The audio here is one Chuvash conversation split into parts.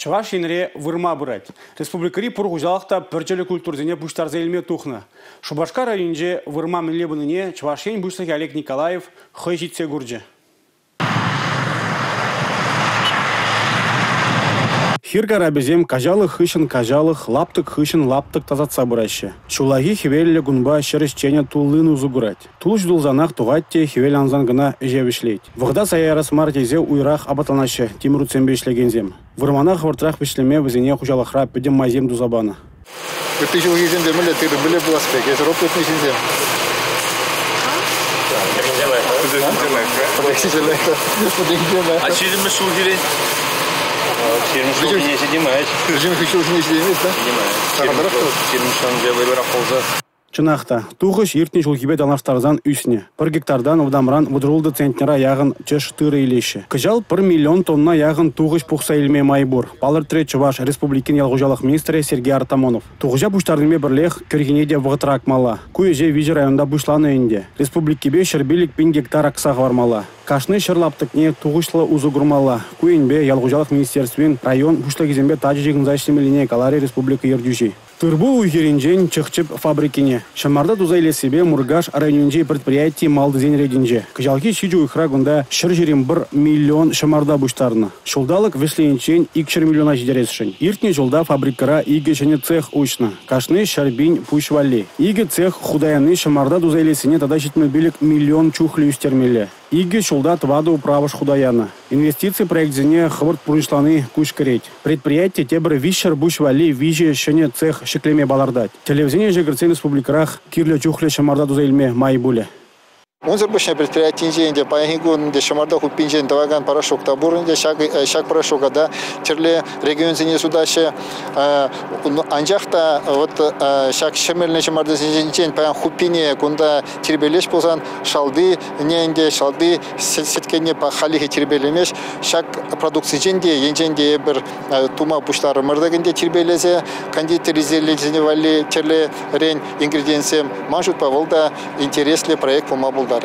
Чӑваш Енре вырма пырать. Республикӑри пур хуҫалӑх та пӗрчӗллӗ культурӑсене пуҫтарса илме тухнӑ. Шупашкар районӗнче вырма мӗнле пынине Чӑваш Ен Пуҫлӑхӗ Олег Николаев хӑй ҫитсе курчӗ. Хир карапӗсем каҫалӑк хыҫҫӑн каҫалӑк, лаптӑк хыҫҫӑн лаптӑк тасатса пыраҫҫӗ. Ҫуллахи хӗвеллӗ кунпа ҫӗр ӗҫченӗ туллин усӑ курать. Тул ҫутӑлсанах тухать те хӗвел ансан кӑна ӗҫе вӗҫлет. Вӑхӑта сая ярас мар тесе уйрах апатланаҫҫӗ тимӗр утсемпе ӗҫлекенсем. Вырмана хӑвӑртрах вӗҫлеме вӗсене хуҫалӑхра пӗтӗм майсем туса панӑ. Ытти ҫулхисемпе мӗнле тырӑ мӗнле пулас пек? Эсир опытный ҫынсем. А 20 ҫулхирен? 20 ҫулхине ҫитеймест. 20 ҫулхине ҫитеймест, да? Ҫитеймест. 20 ҫулхинче вӑйлӑрах пулса. Чӑнах та, тухӑҫ иртнӗ ҫулхипе танлаштарсан ӳснӗ. Пӗр гектартан вӑтамран 36 центнера яхӑн тӗш тырӑ илеҫҫӗ. Кӑҫал 1 миллион тонна яхӑн тухӑҫ пухса илме май пур, палӑртрӗ Чӑваш Республикин ял хуҫалӑх министрӗ Сергей Артамонов. Тухӑҫа пуҫтарнипе пӗрлех кӗрхине те вӑхӑтра акмалла. Ку ӗҫе 3 районта пуҫланӑ ӗнтӗ. Республикипе 105 пин гектар акса хӑвармалла. Кашни ҫӗр лаптӑкне тухӑҫлӑ усӑ курмалла. Ку енпе ял хуҫалӑх министерствин район пуҫлӑхӗсемпе тачӑ ҫыхӑнса ӗҫлемеллине каларӗ республика ертӳҫи. Тырпул уй-хирӗнчен чӑх-чӗп фабрикине. Ҫӑмарта туса илессипе Муркаш районӗнчи предприяти малтисен ретӗнче. Кӑҫалхи 7 уйӑхра кунта 121 миллион ҫӑмарта пуҫтарнӑ. Ҫулталӑк вӗҫлениччен 200 миллиона ҫитересшӗн. Иртнӗ ҫулта фабрикӑра 2 ҫӗнӗ цех уҫнӑ. Кашни 100 пин пуҫ валли. 2 цех хута яни ҫӑмарта туса илессине тата 75 миллион чухлӗ ӳстермелле. 2 ҫулта 4 управӑш хута янӑ. Инвестици проекчӗсене хӑвӑрт пурнӑҫлани куҫ кӗрет. Предприяти тепӗр 300 пуҫ валли 3 ҫӗнӗ цех ҫӗклеме палӑртать. Тӗллевсене ӗҫе кӗртсен республикӑрах кирлӗ чухлӗ ҫӑмарта туса илме май пулӗ. Унсӑр пуҫне предприятинче ӗнтӗ паянхи кун ӗнтӗ ҫӑмарта хуппинчен тӑвакан порошок та пур ӗнтӗ. Ҫак порошока та тӗрлӗ регионсене сутаҫҫӗ. Анчах та вот ҫак ҫӗмӗлнӗ ҫӑмартасенчен паян хуппине кунта тирпейлес пулсан шалти ӗнтӗ, шалти сӗткенне халлӗхе тирпейлемест. Ҫак продукцинчен те енчен те эпир тума пуҫларӑмӑр та ӗнтӗ тирпейлесе кондитер изделийӗсене валли тӗрлӗрен ингредиентсем. Ман шутпа вӑл та интереслӗ проект пулма пултарӗ.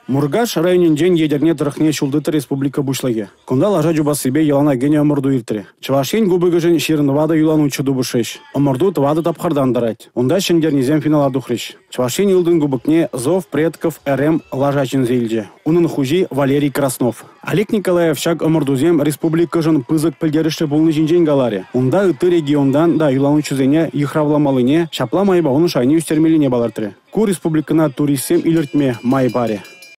Муркаш районӗнчен Етӗрне тӑрӑхне ҫул тытрӗ республика Пуҫлӑхӗ. Кунта лаша чупассипе йӑлана кӗнӗ ӑмӑрту иртрӗ. Чӑваш Ен кубокӗшӗн 24 юланутҫӑ тупӑшрӗҫ. Ӑмӑрту 4 тапхӑртан тӑрать. Унта ҫӗнтернисем финала тухрӗҫ. Чӑваш Ен ылтӑн кубокне Зов предков РМ лаша ҫӗнсе илчӗ. Унӑн хуҫи Валерий Краснов. Олег Николаев ҫак ӑмӑртусем республикӑшӑн пысӑк пӗлтерӗшлӗ пулни ҫинчен каларӗ. Унта ытти регионтан та юланутҫӑсене йыхравламаллине, ҫапла майпа унӑн шайне ӳстермеллине палӑртрӗ. Ку республикӑна туристсем илӗртме май парӗ.